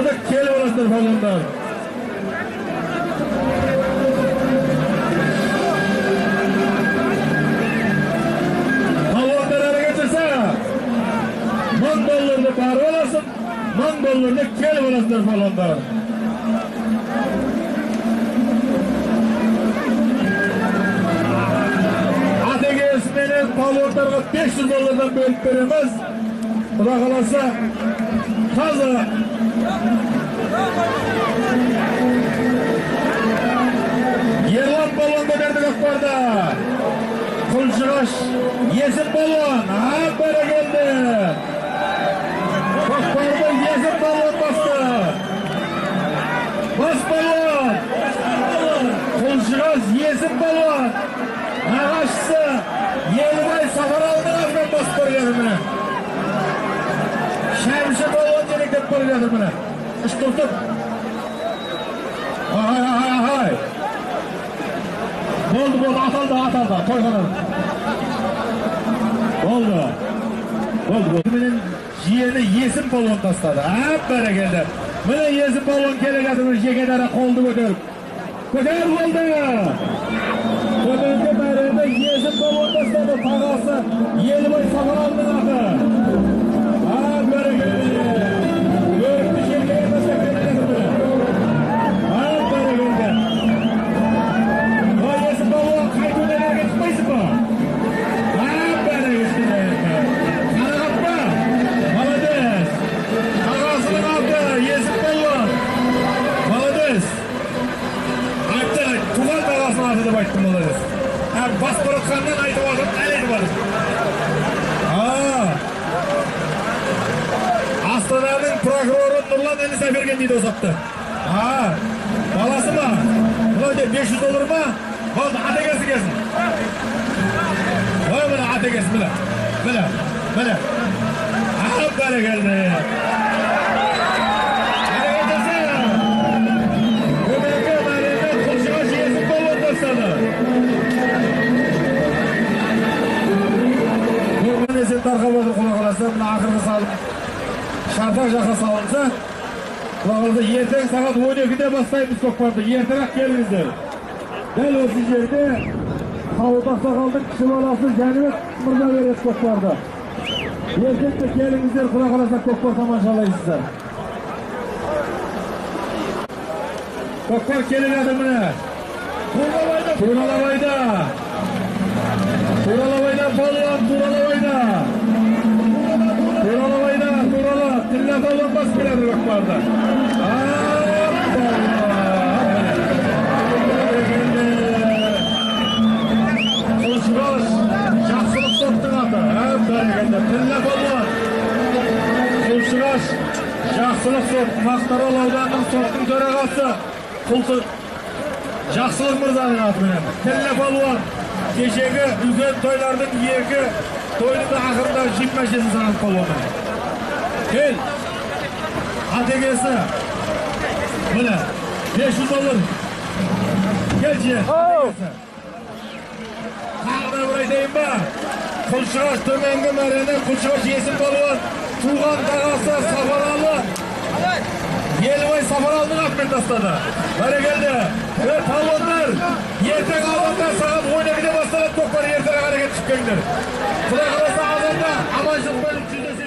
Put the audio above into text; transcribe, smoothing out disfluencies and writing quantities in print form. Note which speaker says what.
Speaker 1: Долларды келіп аласыздар, палуандар. Палуандар әрекет жасаса, 1000 долларды барып аласың, 1000 долларды келіп аласыздар, палуандар. Атегесіменен палуандарға 500 доллардан бөліп береміз. Құда қаласа, таза Ерлан палуанға бердік көкпарды. Құлшығаш Есім палуан, бәрекелді. Көкпарды Есім палуан басты. Бас палуан, Құлшығаш Есім палуан, нағашысы Елбай Сафаралының атынан басып бара жатыр міне. Шәмші палуан жетектеп бара жатыр міне. Үш тоқтап. Ай, ай, ай. Болды, болды, аталды, аталды. Тойханада. Болды. Болды, болды. Менен жиені Есім палуан тастады. Әп, бәрекелді. Міне Есім палуан келе жатыр, жеке дара қолды көтеріп. Көтер болды. Төменгі мәрені Есім палуан тастады. Тағасы Елбай Сафаралының аты. Әп, бәрекелді. Өрікті желкеге тастап келе жатыр міне. Әп, бәрекелді. Ой, Есім палуан, қайтудан әрекет қылмайсың ба? Әп, бәрекелді. Қарақат па? Молодец. Ағасының аты Есім палуан. Молодец. Айтты, туған ағасының аты деп айттым, молодец. Бас бұрытқаннан айтып жатыр, әлі айтып жатыр. Астананың прокуроры Нұрлан інісі әперген дейді осы атты. Баласы ма? Мынау де 500 доллар ма? Болды, атегесі келсін. Ой, міне атегесі, міне. Міне, міне. Бәрекелді. Әрекет жаса. Төменгі мәрені Құлшығаш Есім палуан тастады. Есен тарқап отыр, құда қаласа, мына ақырғы салым Шартақ жаққа салынса, құда қаласа, ертең сағат 12-де бастаймыз көкпарды. Ертерек келіңіздер. Дәл осы жерде Сауыт ақсақалдың кіші баласы Жәнібек мырза береді көкпарды. Ертең де келіңіздер, құда қаласа, көкпар тамашалайсыздар. Көкпар келе жатыр міне. Туралабайда. Туралабайда палуан, Туралабайда. Туралабайда, Турала, Тілля палуан басып келеді көкпарды. Құлшығаш Жақсылық соттың аты. Бәрекелді. Тілля палуан. Құлшығаш Жақсылық сот, Мақтарал ауданының соттың төрағасы Жақсылық мырзаның атыменен. Тілля палуан кешегі үлкен тойлардың екі тойдың да ақырындағы жип мәшесін сағынып палуан. Кел. Атегесі. Міне 500 доллар. Кел жиен. Тағы да бір айтайын ба? Құлшығаш төменгі мәрені Құлшығаш Есім палуан туған тағасы Сафаралы Елбай Сафаралының атымен тастады. Бәрекелді. Палуандар, ертең азанда сағат 12-де басталады көкпар, ертерек әрекет шығып келіңдер. Құдай қаласа азанда аманшылықпен жүздесеміз.